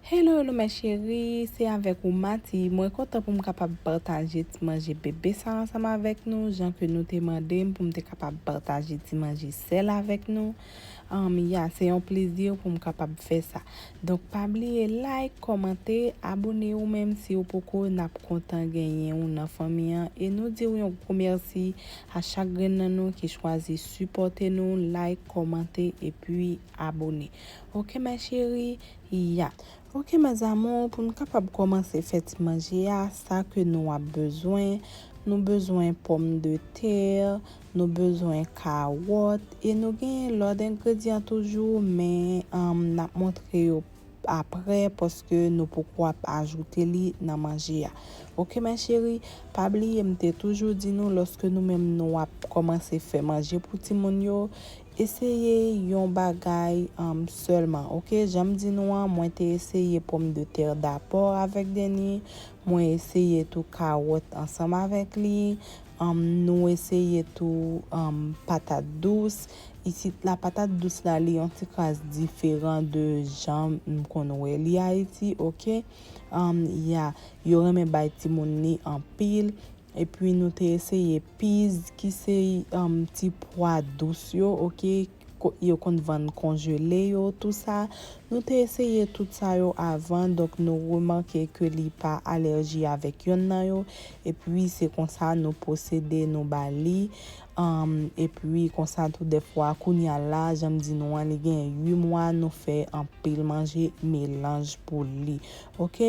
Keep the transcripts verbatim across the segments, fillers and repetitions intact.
Hello, hello, mes chéries, se avèk ou Mati. Mwen kontan pou m kapab pataje ti manje bebe sa ansanm avèk nou, jan ke nou te mande m pou m te kapab pataje ti manje sèl avèk nou. Um, ya, se yon plezi pou m kapab fè sa. Donk, pa bliye like, kòmante, abone ou menm si ou poko, n ap kontan genyen ou nan fanmi an. E nou di w yon gwo mèsi a chak grenn nan nou ki chwazi sipòte nou, like, kòmante, epi abone. Ok, mes chéries, ya. Ok, mes amours, pou n kapab kòmanse fè ti manje a, sa ke nou ap bezwen, nou bezwen pòmdetè, nou bezwen kawòt, e nou gen lòt engredyan toujou, men, um, n ap montre yo apre, paske nou poko ap ajoute li nan manje a. Ok, mes chéries, pa bliye, m te toujou di nou, lòske nou menm nou ap kòmanse fè manje pou timoun yo, eseye yon bagay, um, sèlman, ok? Jan m di nou an, mwen te eseye pòmdetè dapò avèk Denny, mwen eseye tou kawòt ansanm avèk li, um, nou eseye tou, um, patat dous. Isit la, patat dous la, li yon ti kras diferan de jan m konn wè li Ayiti, ok? Um, ya, yo renmen bay timoun li anpil. Epi nou te eseye piz, ki se, um, ti pwa dous yo, ok? Ko-, yo konn vann konjele yo, tou sa. Nou te eseye tout sa yo avan, donk nou remake ke li pa alèji avèk yonn nan yo. Epi se konsa nou pwosede, nou ba li. Um, epi konsa tou dèfwa, kounye a la, jan m di nou an, li gen uit mwa, nou fè anpil manje melanj pou li. Ok?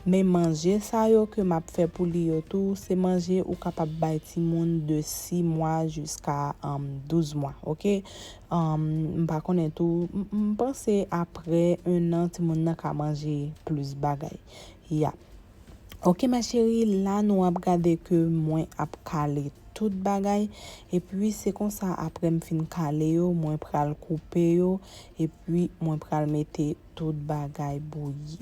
Men manje sa yo ke m ap fè pou li yo tou, se manje ou kapab bay timoun de sis mwa jiska, um, douz mwa, ok? Um, m pa konnen tou, m, m panse apre en an, timoun nan ka manje plis bagay. Ya. Ok, mes chéries, la nou ap gade ke mwen ap kale tout bagay. Epi se konsa, apre m fin kale yo, mwen pral koupe yo. Epi mwen pral mete tout bagay bouyi.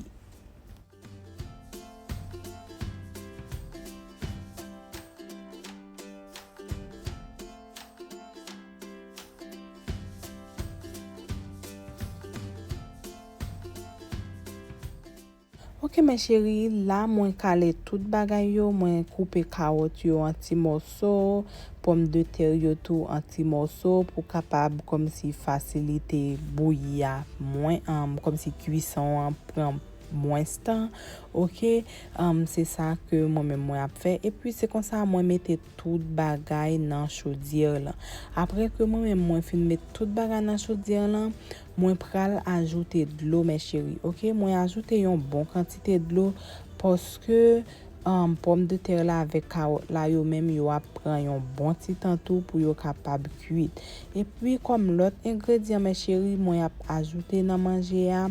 Ok, mes chéries, la mwen kale tout bagay yo, mwen koupe kawòt yo an ti mòso, pòmdetè yo tou an ti mòso pou kapab kòmsi fasilite bouyi a mwen, um, kòmsi kwison an pran mwens tan, ok? Um, se sa ke mwen menm mwen ap fè. Epi se konsa mwen mete tout bagay nan chodyè lan. Apre ke mwen menm mwen fin met tout bagay nan chodyè lan, mwen pral ajoute dlo, mes chéries, ok? Mwen ajoute yon bon kantite dlo paske, um, pòmdetè la avèk kawòt la, yo menm yo ap pran yon bon ti tan tou pou yo kapab kwit. Epi kòm lòt engredyan, mes chéries, mwen ap ajoute nan manje a,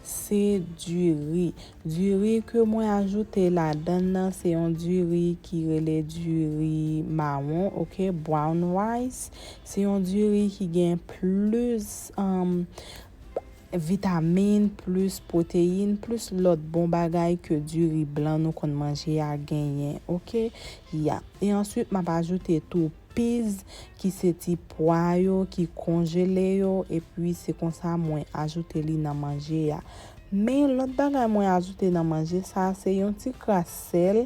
se diri. Diri ke mwen ajoute ladann nan, se yon diri ki rele diri mawon, ok, brown rice. Se yon diri ki gen plis, um, vitamin, plis pwoteyin, plis lòt bon bagay ke diri blan nou konn manje a genyen, ok? Ya. E answit, m ap ajoute tou piz, ki se ti pwa yo ki konjele yo, epi se konsa mwen ajoute li nan manje a. Men lòt bagay mwen ajoute nan manje sa, se yon ti kras sèl.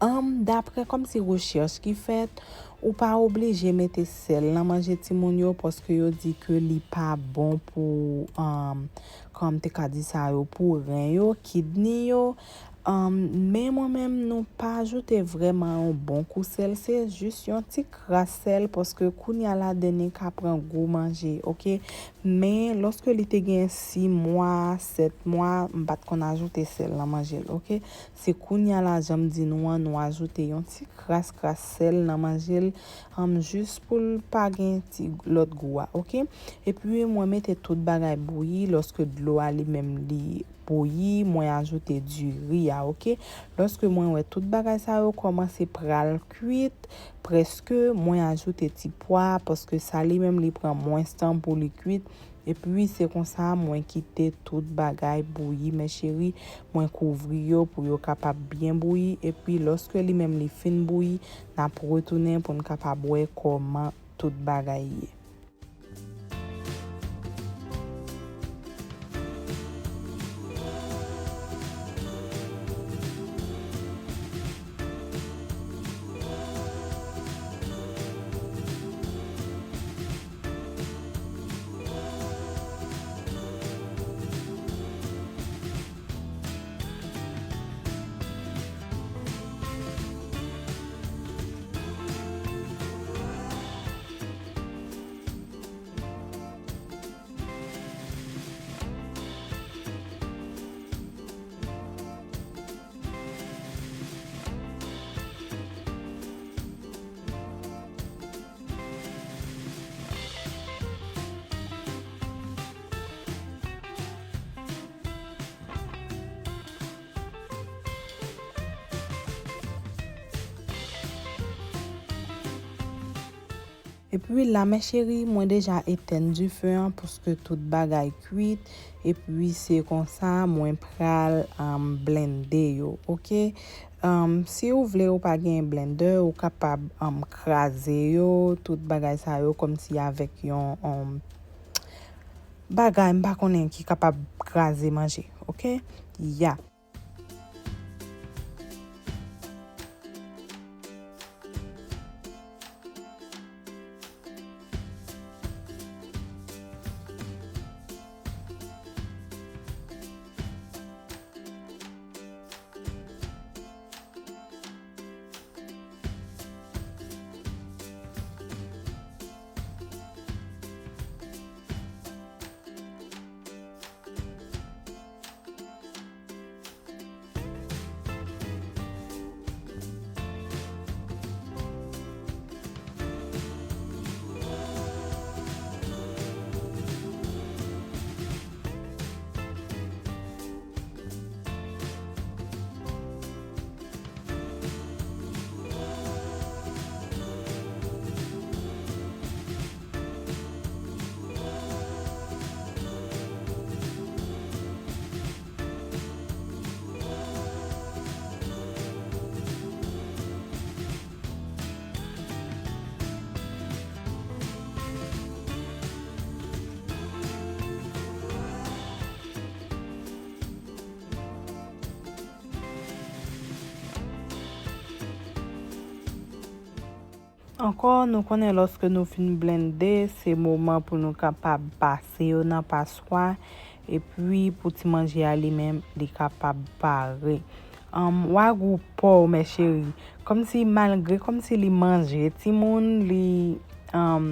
Anm, daprè kòmsi rechèch ki fèt, ou pa oblije mete sèl nan manje timoun yo, paske yo di ke li pa bon pou, anm, kòm te ka di sa yo, pou ren yo, kidney yo. Anm, men mwen menm, nou pa ajoute vrèman yon bon kou sèl, se jis yon ti kras sèl, paske kounye a la, Denny ka pran gou manje, ok? Men lòske li te gen sis mwa, sèt mwa, m pa t konn ajoute sèl nan manje l, ok? Se kounye a la, jan m di nou an, nou ajoute yon ti kras, kras sèl nan manje l, anm, jis pou l pa gen ti lòt gou a, ok? Epi, mwen mete tout bagay bouyi, lòske dlo a li menm li bouyi, mwen ajoute diri a, ok? Lòske mwen wè tout bagay sa yo kòmanse pral kwit, prèske, mwen ajoute ti pwa, paske sa li menm li pran mwens tan pou li kwit. Epi, se konsa mwen kite tout bagay bouyi, mes chéries. Mwen kouvri yo pou yo kapab byen bouyi. Epi, lòske li menm li fin bouyi, n ap retounen pou n kapab wè kòman tout bagay ye. Epi la, mes chéries, mwen deja etèn dife an, paske tout bagay kwit. Epi se konsa, mwen pral, um, blende yo, oke? Um, si ou vle ou pa gen blender, ou kapab, um, kraze yo, tout bagay sa yo, kòmsi avèk yon, um, bagay, m pa konnen ki kapab kraze manje, oke? Ya. Ankò, nou konnen lòske nou fin blende, se moman pou nou kapab pase yo nan paswa, epi pou ti manje a li menm, li kapab pare. Um, wagou pòw, mes chéries. Kòmsi malgre, kòmsi li manje timoun, li, um,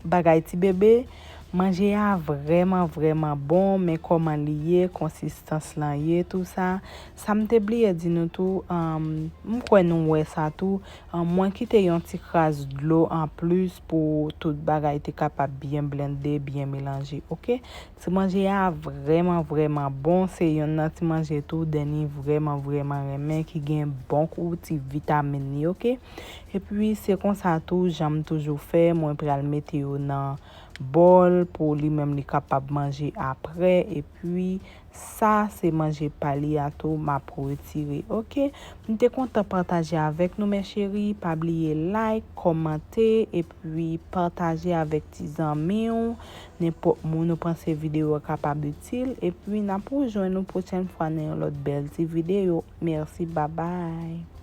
bagay ti bebe, manje a vrèman, vrèman bon, men kòman li ye, konsistans lan ye, tou sa. Sa m te bliye di nou tou, um, m kwè nou wè sa tou. An, mwen kite yon ti kras dlo anplis pou tout bagay te kapab byen blende, byen melanje, oke? Ti manje a vrèman, vrèman bon. Se yonn nan ti manje tou Danny vrèman, vrèman renmen, ki gen bon kou ti vitamin li, oke? Epi, se konsa tou, jan m toujou fè, mwen pral mete yo nan bòl pou li menm li kapab manje apre. Epi, Sa se manje pa li a tou m ap retire, oke? M te kontan pataje avèk nou, mes chéries. Pa bliye like, kòmante, epi pataje avèk ti zanmi w. Nenpòt moun ou panse videyo a kapab itil. Epi n ap rejwenn nou pwochèn fwa nan yon lòt bèl ti videyo. Mèsi, babay.